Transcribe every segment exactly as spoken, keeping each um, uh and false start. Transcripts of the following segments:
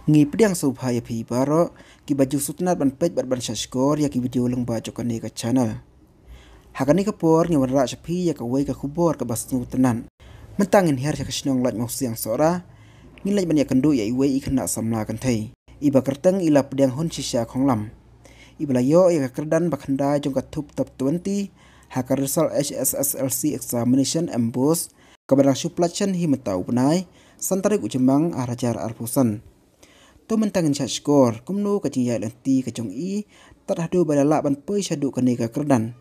Ngi pdiang sngewbha ïa phi baroh kiba ju sngewtynnat ban peit bad ban shahshkor ïa ki video lyngba jong kane ka channel. Ha kane ka por ngi wanrah sha phi ïa kawei ka khubor kaba sngewtynnat. Mynta ngin hiar sha ka shnong Laitumkhrah Sohra, ngin leit ban ïakynduh ïa iwei i khynnah samla kynthei iba kyrteng i la pdiang hun shisha khonglam, iba la ïoh ïa ka kyrdan ba khyndai jong ka thup top twenty ha ka result H S S L C examination MBOSE, kaba dang shu pynlait shen hi mynta u bnai, san tarik u Jymmang ar hajar arphew san. To mynta ngin shahshkor kumno ka jingïaid lynti ka jong i tad haduh ba la lah ban poi shaduh kane ka kyrdan,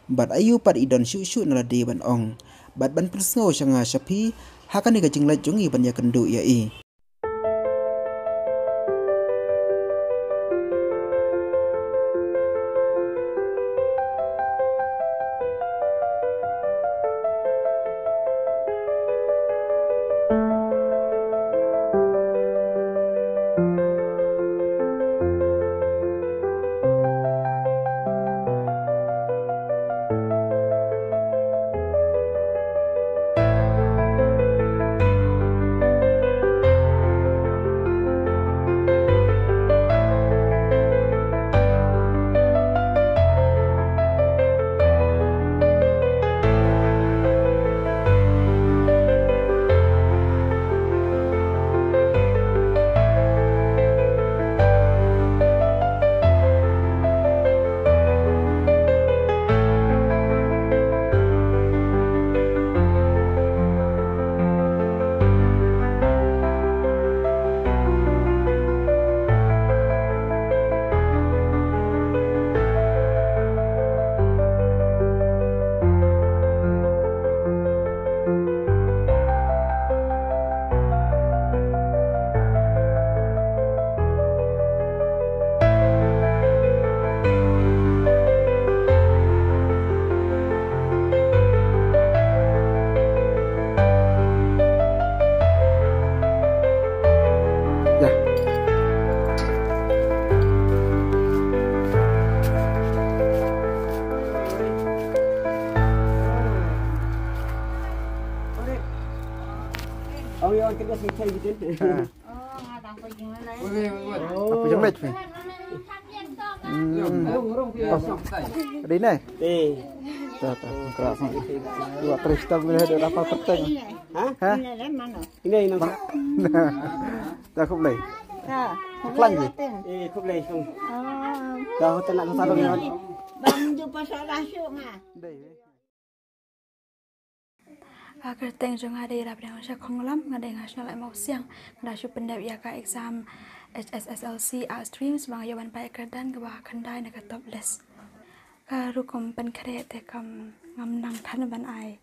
bad aïu pat i don shuh shuh na lade ban ong bad ban pynsngew sha nga sha phi ha kane ka jingleit jong i ban ïakynduh ïa i. Apa yang lain? Hmm. Ada ini? Eh. Tuh, tuh, keras. Dua terus kita boleh ada apa perteng? Hah? Hah? Ini yang mana? Ini yang mana? Dah aku boleh. Dah. Pelan je. Eh, aku boleh. Dah, aku tak nak satu ni. Bang jumpa salah syuk mah. Dai. Ka kyrteng jong nga dei Rapriang Sha Khonglam, nga dei nga shnong Lai Mawsiang, nga da shu pyndep ïa ka exam H S S L C Arts Stream, ba nga ïoh ban poi kyrdan kaba khyndai na ka top list. Ka rukom pynkhreh te kam ngam nang than ban ai.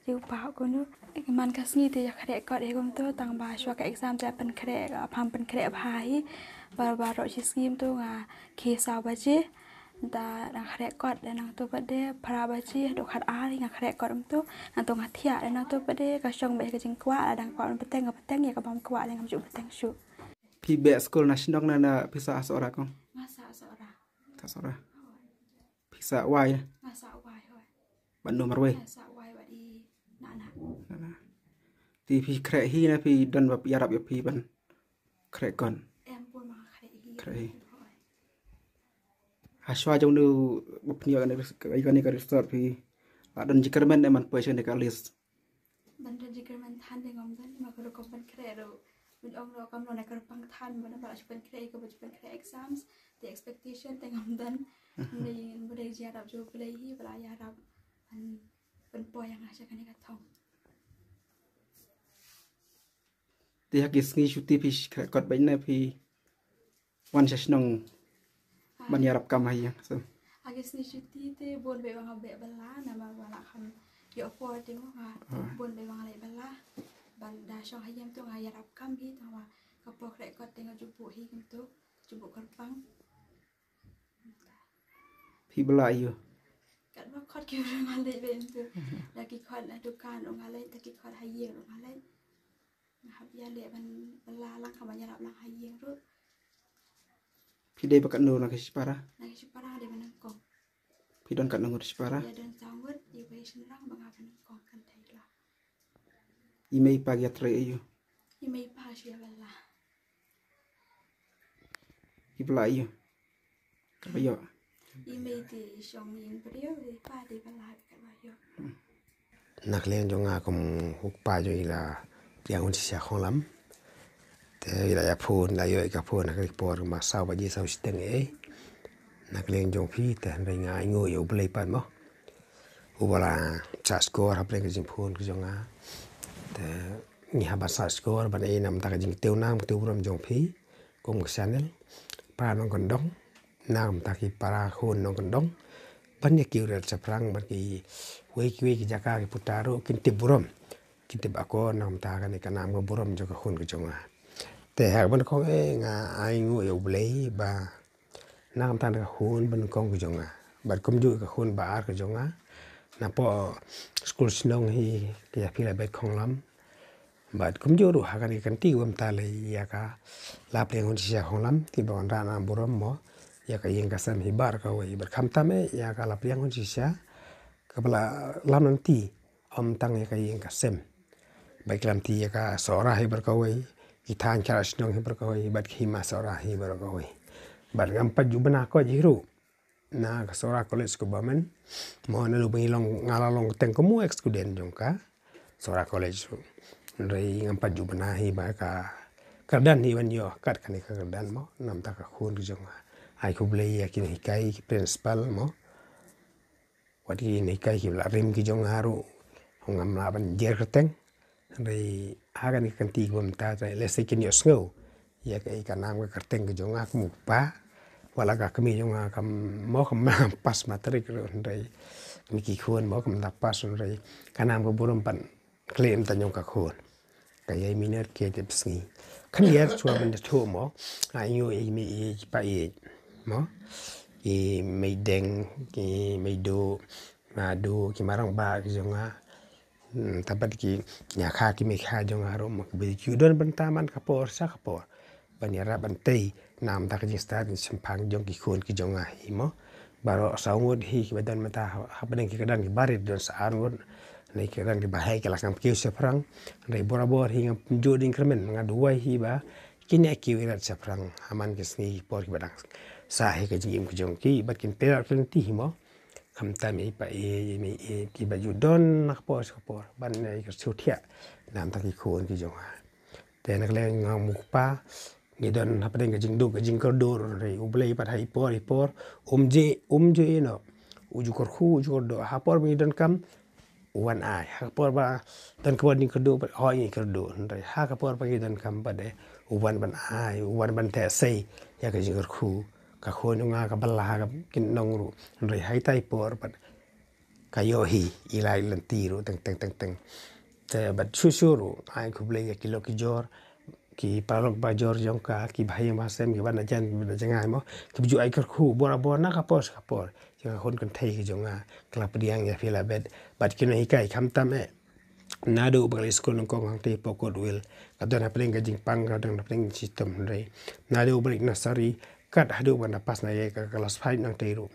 Ju pa kumno, man ka sngi te ïa khreh kot hi kumto, tang ba shuwa ka exam te pynkhreh, pham pynkhreh bha hi, baroh baroh shi sngi kumto nga khie saw baje. Da dang khreh kot, da nangto pat de phra baje haduh khat ar nga khreh kot kumto. Nangto nga thiah, da nangto pat de ka shong bad ka jingkwah, da dang kwah ban bteng nga bteng, ïa ka bym kwah da ngam ju bteng shuh. Phi beh skul na shnong ne na phi sah Sohra kong? Nga sah Sohra. Sah Sohra. Phi sah wai? Nga sah wai, hooid. Bad no marwei? Nga sah wai bad i Nana. Nana. Te phi khreh hi ne phi don ba ïarap ïa phi ban khreh kot? Em, bun ba nga khreh hi. Khreh hi. Hooid. Hashwa jong no ba pynïoh kane ka, kane ka result phi la don jingkyrmen ne ban poi sha kane ka list? Ban don jingkyrmen than te ngam don, ma ka rukom pynkhreh ruh, ban ong ruh kam long na ka rukom than, ban ong ba la shu pynkhreh, ka ba shu pynkhreh exams, te expectation te ngam don. Ni ba dei jingïarap jong U Blei hi ba la ïarap ban, ban poi ïa nga sha kane ka thong. Te ha ki sngi shuti phi khreh kot bad ne phi wan sha shnong ban ïarap kam ha ïing? So ha ki sngi shuti te bun bha ba nga beh bylla namar ba la kham ïoh por te mo, nga bun bha ba nga leh bylla. Ban da shong ha ïing to nga ïarap kam hi, tang ba ka por khreh kot te nga ju buh hi kumto, ju buh kyrpang. Phi bylla aïu? Katba khot ki briew nga leit bha kumto. Da ki khot na dukan ruh nga leit, da ki khot ha ïing ruh nga leit. Nga hap ïaleh ban bylla lang, ka ban ïarap lang ha ïing ruh. Phi dei ba katno na ka shipara? Na ka shipara dei ba nyngkong. Phi don katno ngut shipara? Ïa don saw ngut, ïa ba ïa shynrang ba nga ba nyngkong kan dei la. I mei i pa ki ïatrei aïu? I mei i pa shu ïa bylla. Ki pla ïa. Ka ba ïoh. I mei te shong ïing briew, i pa te ba la ka ba ïoh. Na ka liang jong nga kum u kpa jong i la pdiang hun shisha khonglam. Te i la ïa phone, la ïoh i ka phone ha ka por ma saw baje saw shiteng ei. Na ka liang jong phi te hynrei nga ainguh ïa U Blei pat mo. U ba la sah skor hapdeng ka jingphone ka jong nga. Te ngi hap ban sah skor ban ai namar ka jingtiew nam ka tiew burom jong phi kum ka channel. Para nongkyndong namar ki para khun nongkyndong ban ïa kiew rat shaphrang ban kiwei kiwei ki jaka ki puta ruh kin tip burom, kin tip akor namar kane ka nam ka burom jong ka khun ka jong nga. Te ha kaba nyngkong eh nga ainguh ïa U Blei ba namar ka khun ba nyngkong ka jong nga bad kumjuh ka khun ba ar ka jong nga. Napoh skul shnong hi ka ïa phi la bet khonglam. Bad kumjuh ruh ha kane ka kynti kaba mynta lei ïa ka la pdiang hun shisha khonglam, ki ba wanrah nam burom mo ïa ka ïing ka sem hi baroh kawei. Bad khamtam eh ïa ka la pdiang hun shisha kaba la lam lynti, ym tang ïa ka ïing ka sem. Bad ki la lynti ïa ka Sohra hi baroh kawei, ki thaiñ khynnah shnong hi baroh kawei, bad ki hima Sohra hi baroh kawei. Bad ngam pat ju bna ko ji ruh na ka Sohra College kaba myn mo, na lu ba ngi long, nga la long teng kum u ex student jong ka Sohra College ruh. Hynrei ngam pat ju bna hi ba ka kyrdan hi ban ïoh kat kane ka kyrdan mo, namar ka khun ka jong nga. Ai khublei ïa ki nonghikai, ki principal mo, wat ki nonghikai ki ba la rim ki jong nga ruh. Ngam lah ban jer kyrteng. Hynrei ha kane ka kynti kaba mynta te lehse kin ïohsngew ïa ka, ïa ka nam ka kyrteng ka jong nga kum u kpa. Wat la ka kmie jong nga kam, mo kam pass matric ruh, hynrei kine ki khun mo kam da pass, hynrei ka nam ka burom pat khlem ta jong ka khun. Ka ïai miner ki tip sngi. Khyndiat shuwa ban da thuh mo, nga ainguh ïa i mei ïeit i pa ïeit mo, i mei deng, i mei duh, ma duh, ki ma rangbah ki jong nga. Hmm, te bad ki ñiakha ki meikha jong nga ruh mo, ki ba ju don bynta man ka por sha ka por ban ïarap ban tei namar ka jingstad jingshemphang jong ki khun ki jong nga hi mo. Baroh saw ngut hi ki ba don mynta ha, hapdeng ki kyrdan ki barit don sa ar ngut. Hynrei ki kyrdan ki bahei ki la sngap kiew shaphrang. Hynrei borabor hi ngam ju dei kyrmen, nga duwai hi ba kin ïa kiew ïa rat shaphrang ha man ki sngi ki por ki ba dang sah hi ka jingim ka jong ki, bad kin pynlong ki lynti hi mo. Khamtam i pa i, i mei i, ki ba ju don na ka por sha ka por ban ïa ka shu thiah namar ki khun ki jong nga. Te na ka liang nga kum u kpa, ngi don hapdeng ka jingduk ka jingkyrduh ruh, hynrei U Blei pat ha i por i por um ju, um ju ïehnoh. U ju kyrkhu, u ju kyrduh. Ha por ba ngi donkam u wan ai. Ha ka por ba donkam ba ngi kyrduh pat, hooid ngi kyrduh, hynrei ha ka por ba ngi donkam pat eh u wan ban ai, u wan ban theh sei ïa ka jingkyrkhu. Ka khun jong nga ka ba la ha ka kyndong ruh, hynrei ha ita i por pat ka ïoh hi i la ïa lynti ruh teng teng teng teng. Te bad shuh shuh ruh ai khublei ïa ki lok ki jor, ki paralok bajor jong ka, ki bahaïing bahasem, ki ba na jan, ki ba na jngai mo, ki ba ju ai kyrkhu borabor na ka por sha ka por ïa ka khun kynthei ka jong nga, ka la pdiang ïa phi la bet. Bad ki nonghikai khamtam eh, naduh ba ka la skul nyngkong hangtei hapoh Courtwill, ka don hapdeng ka jingpang, ka don hapdeng ka jingshitom, hynrei naduh ba la nursery kat haduh ba nga pass na ïa ka class five nangtei ruh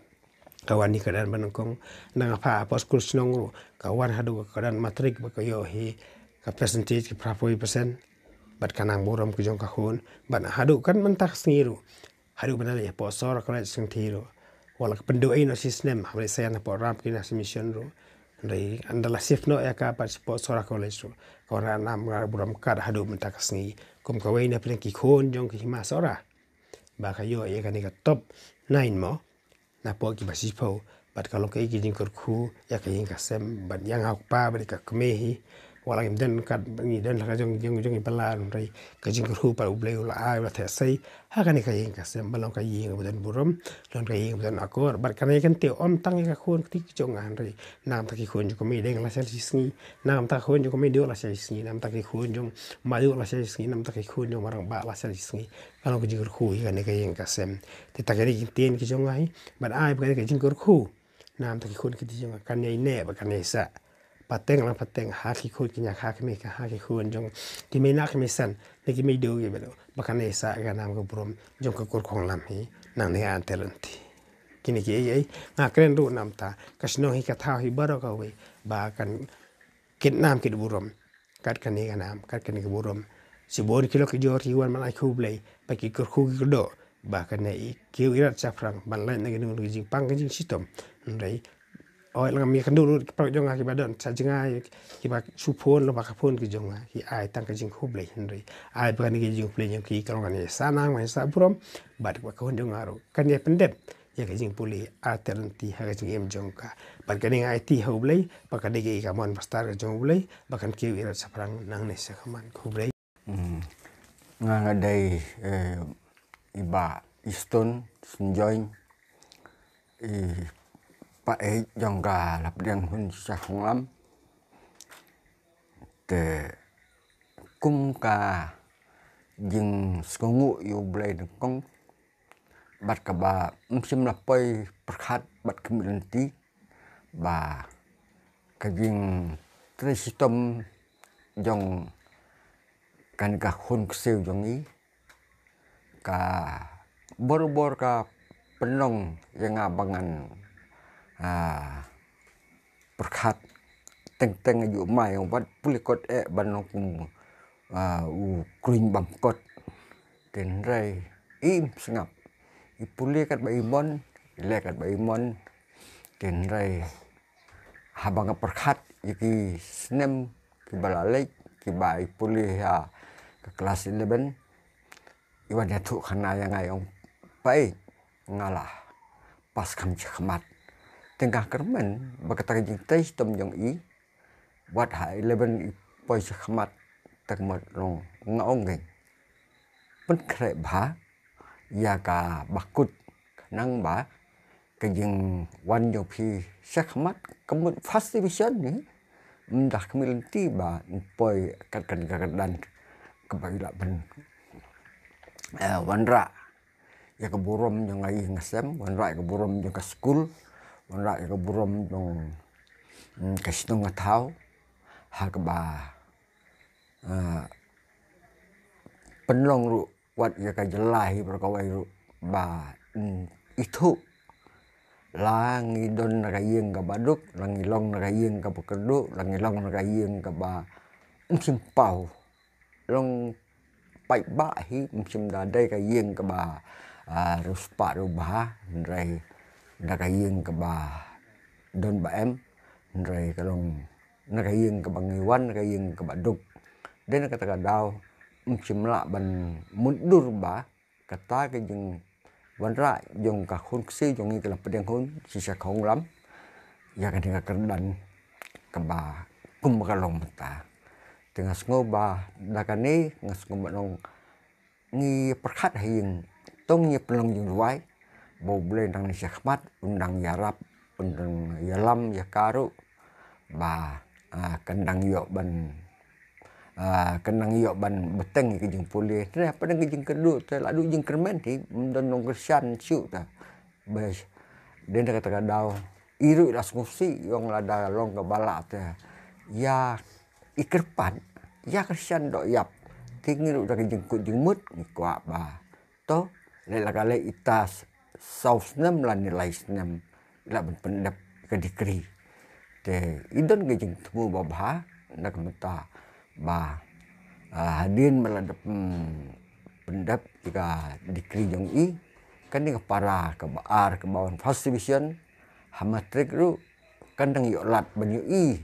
ka wan hi ka kyrdan ba nyngkong. Nang ha pha hapoh skul shnong ruh ka wan haduh ka kyrdan matric ba ka ïoh hi ka percentage ka phra phew percent. Bad ka nam burom ka jong ka khun, bad haduh kan mynta ka sngi ruh, haduh ba nga leit hapoh Sohra College Shangthie ruh, wat la ka pynduh ïa nga shi snem, ha ba leit saiñ hapoh Ramkina International Mission ruh, hynrei ynda la shift noh ïa ka pat hapoh Sohra College ruh, ka wanrah nam burom kat haduh mynta ka sngi kum kawei na pdeng ki khun jong ki hima Sohra ba ka ïoh ïa kane ka top nine mo, napoh ki ba shiphew. Bad ka long kaei ka jingkyrkhu ïa ka ïing ka sem, bad ïa nga u kpa bad ïa ka kmie hi. Wat la ngim don kat, ngi don la ka jong jong jong i ba la, hynrei ka jingkyrkhu pat U Blei u la ai, u la theh sei ha kane ka ïing ka sem ba long ka ïing ba don burom, long ka ïing ba don akor. Bad kane kan tei ym tang ïa ka khun kti ka jong nga, hynrei namar ki khun jong ka mei deng la shah shi sngi, namar ka khun jong ka mei duh la shah shi sngi, namar ki khun jong ma duh la shah shi sngi, namar ki khun jong ma rangbah la shah shi sngi. Ka long ka jingkyrkhu ïa kane ka ïing ka sem. Te ta kane ki ktien ki jong nga hi ban ai ba kane ka jingkyrkhu namar ki khun ki jong nga kan ïai neh bad kan ïai sah pateng la pateng ha ki khun ki ñiakha ki meikha, ha ki khun jong ki mei nah ki mei san, ne ki mei duh ki ba duh, ba kan ïai sah ïa ka nam ka burom jong ka kur khonglam hi nangne ha ka lynti. Kine kiei kiei nga kren ruh namar ka shnong hi ka thaw hi baroh kawei ba kan kit nam kit burom. Kat kane ka nam, kat kane ka burom, shibun ki lok ki jor ki wan ban ai khublei, bad ki kyrkhu ki kyrdoh ba kane i kiew i rat shaphrang ban lait na kino kino ki jingpang ki jingshitom. Hynrei oi, la ngam ïakynduh lut ki paralok jong nga kiba don sha jngai, kiba shu phone, la ba ka phone ki jong nga, ki ai tang ka jingkhublei. Hynrei ai ba kane ka jingkhublei jong ki ka long kane sa nang, kane sa burom, bad ba ka khun jong nga ruh kan ïa pyndep ïa ka jingpule artylli ha ka jingim jong ka. Bad kane nga aiti ha U Blei ba ka dei ka mon ba star ka jong U Blei ba kan kiew i rat shaphrang nangne shakhmat. Khublei. Hmm. Nga nga dei, eh, i Bah Easton Synjoin, i paid jong ka Lapdiang Hun Sha Khonglam. Te kum ka jingsngewnguh ïa U Blei nyngkong, bad kaba ym shym la poi pyrkhat bad khmih lynti ba ka jingtrei shitom jong kane ka khun ksiew jong i ka borabor ka pynlong ïa nga ba ngan, ah, pyrkhat teng teng aju mai wat pule kot eh ban long kum, ah, u kruiñ bam kot. Te hynrei im sngap, i pule katba i mon, i leh katba i mon. Te hynrei haba nga pyrkhat ïa ki snem kiba la leit, kiba i pule ha ka klas eleven, i wan ïathuh khana ïa nga, i ong, paid, nga la pass kham shakhmat. Te nga kyrmen ba kata ka jingtrei shitom jong i, wat ha eleven i poi shakhmat, te ka mut long nga ong keiñ, pynkhreh bha ïa kaba kut, khnang ba ka jingwan jong phi shakhmat, ka mut first division ne, ym da khmih lynti ban poi kat kane ka kyrdan kaba i lah ban, eh, wanrah ïa ka burom jong nga ïing nga sem, wanrah ïa ka burom jong ka skul, wanrah ïa ka burom jong, mm, ka shnong ka thaw, ha kaba, ah, pynlong ruh wat ïa ka jylla hi baroh kawei ruh ba, mm, ithuh. La ngi don na ka ïing kaba duk, la ngi long na ka ïing kaba kyrduh, la ngi long na ka ïing kaba ym shym paw. Long paidbah hi, ym shym da dei ka ïing kaba, ah, riewspah riewbha, hynrei na ka ïing kaba don ba em, hynrei ka long na ka ïing kaba ngi wan, na ka ïing kaba duk. Dei na kata ka daw ym shym lah ban mutdur ba kata ka jingwanrah jong ka khun ksiew jong ngi ka Lapdiang Hun Sha Khonglam ïa kane ka kyrdan kaba kum ka long mynta. Te nga sngew ba da kane nga sngew ba nong ngi pyrkhat ha ïing, to ngi pynlong jingrwai ba U Blei nangne shakhmat un dang ïarap, un dang ïalam ïa ka ruh ba, ah, kan dang ïoh ban, ah, kan dang ïoh ban bteng ïa ka jingpule. Te hapdeng ka jingkyrduh te la duh jingkyrmen hi, ym don nongkyrshan shuh ta. Bes. Dei na kata ka daw i ruh la sngewsih, i ong lada long kaba lah te ïa i kyrpad, ïa kyrshan doh ïap. Te ngi ruh da ka jingkut jingmut ngi kwah ba to leh la ka leh, ita saw snem lane lai snem i lah ban pyndep ka degree. Te i don ka jingthmu babha na ka bynta ba, ah, hadien ba la dep, hmm, pyndep ïa ka degree jong i, kane ka para kaba ar kaba wan first division ha matric ruh kan dang ïoh lad ban ïohi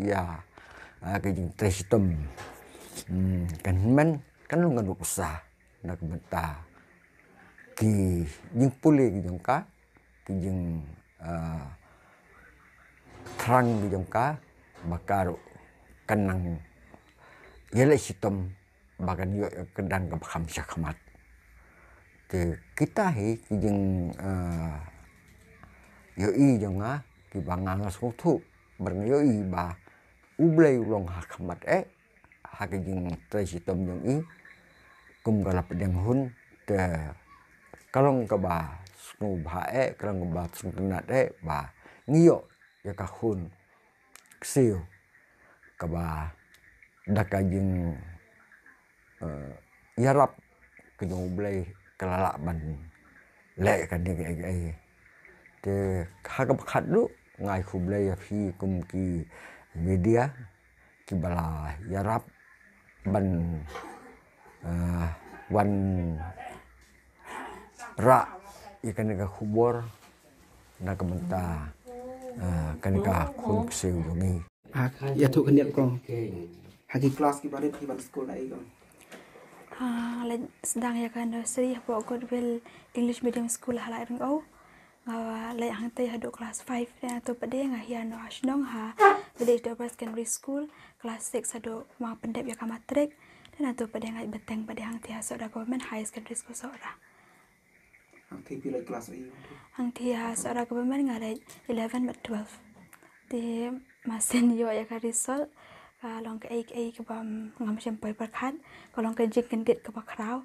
ïa, ah, ka jingtrei shitom. Hmm, kan hynmen kan long ka nuksa na ka bynta ki jingpule ki jong ka, ki jing, ah, thrang ki jong ka, ba ka ruh kan nang ïaleh shitom ba kan ïoh ïa ka kyrdan kaba kham shakhmat. Te kita hi ki jing, ah, ïohi jong nga kiba nga nga sngewthuh bad nga ïohi ba U Blei u long ha khmat eh ha ka jingtrei shitom jong i kum ka Lapdiang Hun. Te ka long kaba sngewbha eh, ka long kaba sngewtynnat eh ba ngi ïoh ïa ka khun ksiew kaba da ka jing, eh, ïarap ka jong U Blei ka la lah ban leh kane kaei kaei. Te ha kaba khatduh nga ai khublei ïa phi kum ki media kiba la ïarap ban, eh, wan Rah ïa kane ka khubor na ka bynta, ah, kane ka khun ksiew jong ngi. Ha, ïathuh khyndiat kong. Ha ki klas kiba rit ki ban skul na ei kong? Ah, leit sdang ïa ka nursery hapoh Goodwill English Medium School ha Laitryngkew. Nga leit hangtei haduh klas five, te nato pat de nga hiar noh ha shnong ha Village Upper Secondary School, klas six haduh ba pyndep ïa ka matrik. Te nato pat de nga bteng pat de hangtei ha Sohra Government High Secondary School Sohra. Hangtei phi leit klas ei? Hangtei ha Sohra Government nga leit eleven bad twelve. Te masen ïoh ïa ka result ka long kaei kaei kaba ngam shym poi pyrkhat, ka long ka jingkyndit kaba khraw.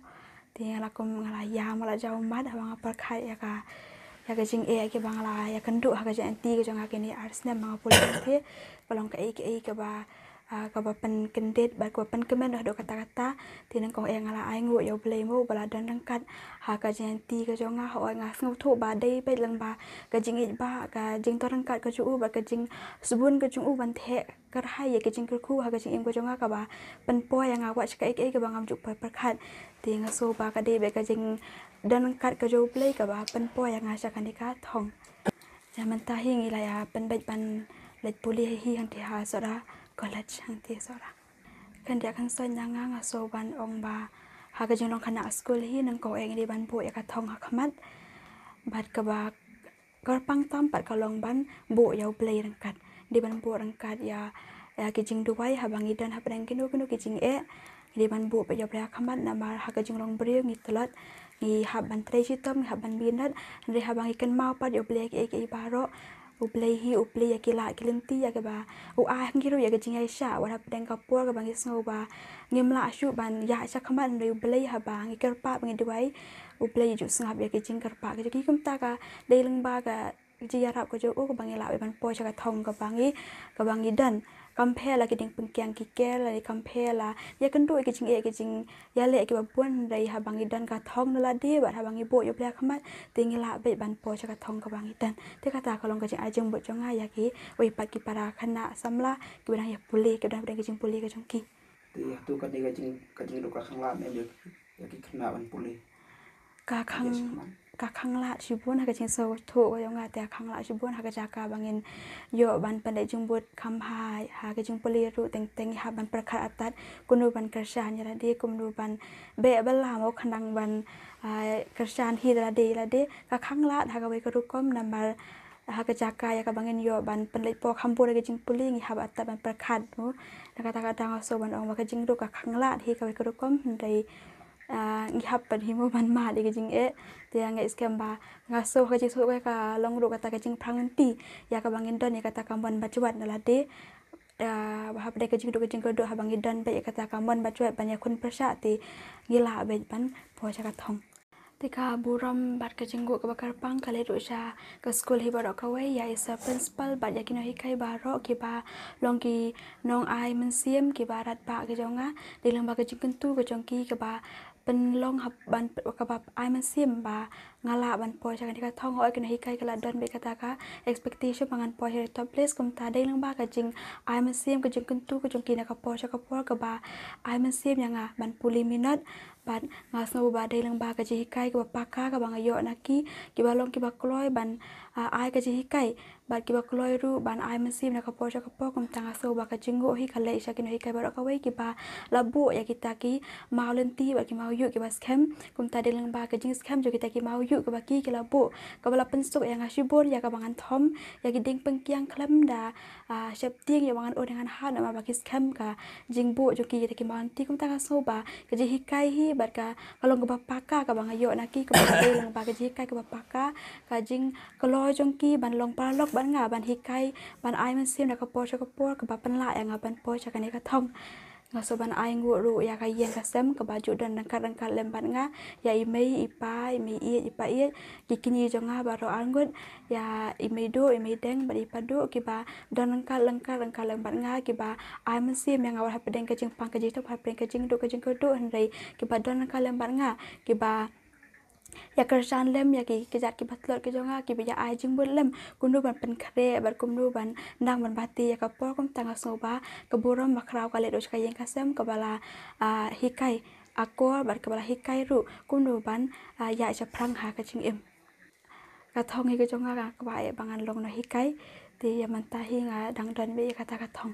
Te nga la kum nga la ïam, nga la jaw mat haba nga pyrkhat ïa ka, ïa ka jingeh kiba nga la ïakynduh ha ka jingïaid lynti ka jong nga kine ar snem ba nga pule. Te ka long kaei kaei kaba ah, kaba pynkyndit bad kaba pynkmen haduh katta katta. Te nyngkong eh nga la ainguh ïa U Blei mo ba la don ryngkat ha ka jingïaid lynti ka jong nga. Hooid, nga sngewthuh ba dei beit lang ba ka jingïeit ba ka jingdon ryngkat ka jong U bad ka jingsbun ka jong U ban theh kyrhai ïa ka jingkyrkhu ha ka jingim ka jong nga kaba pynpoi ïa nga wat sha kaei kaei kaba ngam ju poi pyrkhat. Te nga sngew ba ka dei beit ka jingdon ryngkat ka jong U Blei kaba pynpoi ïa nga sha kane ka thong. Ïa mynta hi ngi la ïa pynbeit ban leit pule hi hangtei ha Sohra College hangtei Sohra. Khyndiat khynsoit na nga, nga sngew ban ong ba ha ka jinglong khynnah skul hi nyngkong eh ngi dei ban buh ïa ka thong ha khmat. Bad kaba kyrpang tam pat ka long ban buh ïa U Blei ryngkat. Dei ban buh ryngkat ïa, ïa ki jingduwai haba ngi don hapdeng kino kino ki jingeh. Ngi dei ban buh pat ïa U Blei ha khmat namar ha ka jinglong briew ngi tlot, ngi hap ban trei shitom, ngi hap ban minot. Hynrei haba ngi kynmaw pat ïa U Blei ïa kiei kiei baroh, U Blei hi U Blei ïa ki lad ki lynti ïa kiba u ai ha ngi ruh ïa ka jingïaishah wat hapdeng ka por kaba ngi sngew ba ngim lah shuh ban ïaid sha khmat, hynrei U Blei haba ngi kyrpad ba ngi duwai, U Blei ju sngap ïa ki jingkyrpad ka jong ngi. Kumta ka dei lyngba ka jingïarap ka jong U kaba ngi lah beit ban poi sha ka thong kaba ngi, kaba ngi don. Kam pher la ki diengpyngkiang ki ker lane kam pher la ïakynduh ïa ki jingeh ki jingïaleh kiba bun, hynrei haba ngi don ka thong na lade bad haba ngi buh ïa U Blei ha khmat te ngi lah beit ban poi sha ka thong kaba ngi don. Te kata ka long ka jingai jingmut jong nga ïa kiwei pat ki para khynnah samla kiba dang ïa pule, kiba dang pule ka jingpule ka jong ki. Te ïa tu ka dei ka jing, ka jingduk ka khanglad ne ïa ki khynnah ban pule. Ka khang, ka khanglad shibun ha ka jingsngewthuh ka jong nga, te ka khanglad shibun ha ka jaka ba ngin ïoh ban pynleit jingmut kham bha ha ka jingpule ruh teng teng ngi hap ban pyrkhat artat kumno ban kyrshan ïa lade, kumno ban beh bylla mo khnang ban, ah, kyrshan hi da lade ïa lade. Ka khanglad ha kawei ka rukom namar ha ka jaka ïa kaba ngin ïoh ban pynleit por kham bun ha ka jingpule ngi hap artat ban pyrkhat mo. Na kata ka daw nga sngew ban ong ba ka jingduk ka khanglad hi kawei ka rukom, hynrei ah, ngi hap pat hi mo ban mad ïa ka jingeh. Te nga ngeit skhem ba nga sngew ha ka jingsngewthuh ka long ruh kata ka jingphrang lynti ïa kaba ngin don ïa kata ka mon bajwat na lade. Ah, ba hapdeng ka jingduk ka jingkyrduh haba ngi don beit ïa kata ka mon bajwat ban ïakhun pyrshah te ngi lah beit ban poi sha ka thong. Te ka burom bad ka jingnguh kaba kyrpang ka leit ruh sha ka skul hi baroh kawei, ïa i sir principal bad ïa ki nonghikai baroh kiba long ki nongai mynsiem kiba radbah ki jong nga. Dei lyngba ka jingkyntu ka jong ki kaba pynlong hap ban, kaba ai mynsiem ba nga lah ban poi sha kane ka thong. Hooid, ki nonghikai ki la don beit kata ka expectation ba ngan poi sha top list, kumta dei lyngba ka jingai mynsiem ka jingkyntu ka jong ki na ka por sha ka por kaba ai mynsiem ïa nga ban pule minot. Bad nga sngew ba dei lyngba ka jinghikai kaba paka kaba nga ïoh na ki, kiba long kiba kloi ban, ah, ai ka jinghikai bad kiba kloi ruh ban ai mynsiem na ka por sha ka por. Kumta nga sngew ba ka jingnguh hi ka leit sha ki nonghikai baroh kawei kiba la buh ïa kita ki maw lynti bad ki maw ïuh kiba skhem. Kumta dei lyngba ka jingskhem jong kita ki maw ïuh kiba ki, ki la buh, kaba la pynsuk ïa nga shibun ïa kaba ngan thom ïa ki diengpyngkiang khlem da, ah, sheptieng ïa ba ngan ong ngan hap namar ba ki skhem ka jingbuh jong ki ïa kita ki maw lynti. Kumta nga sngew ba ka jinghikai hi bad ka, ka long kaba paka kaba nga ïoh na ki, kaba dei lyngba ka jinghikai kaba paka, ka jingkloi jong ki ban long paralok bad nga, ban hikai, ban ai mynsiem na ka por sha ka por, kaba pynlah ïa nga ban poi sha kane ka thong. Nga sngew ban ainguh ruh ïa ka ïing ka sem kaba ju don ryngkat ryngkat lem bad nga, ïa i mei i pa, i mei ïeit i pa ïeit, ki kñi jong nga baroh arngut, ïa i mei duh, i mei deng bad i pa duh, kiba don ryngkat ryngkat ryngkat lem bad nga, kiba ai mynsiem ïa nga wat hapdeng ka jingpang ka jingtap, hapdeng ka jingduk ka jingkyrduh, hynrei kiba don ryngkat lem bad nga, kiba ïa kyrshan lem ïa ki kjat kiba tlot ki jong nga, kiba ïa ai jingmut lem kumno ban pynkhreh bad kumno ban nang ban bati ïa ka por. Kumta nga sngew ba ka burom ba khraw ka leit ruh sha ka ïing ka sem kaba la, ah, hikai akor bad kaba la hikai ruh kumno ban, ah, ïaid shaphrang ha ka jingim. Ka thong hi ka jong nga ka kwah eh ba ngan long nonghikai, te ïa mynta hi nga dang don beit ïa kata ka thong.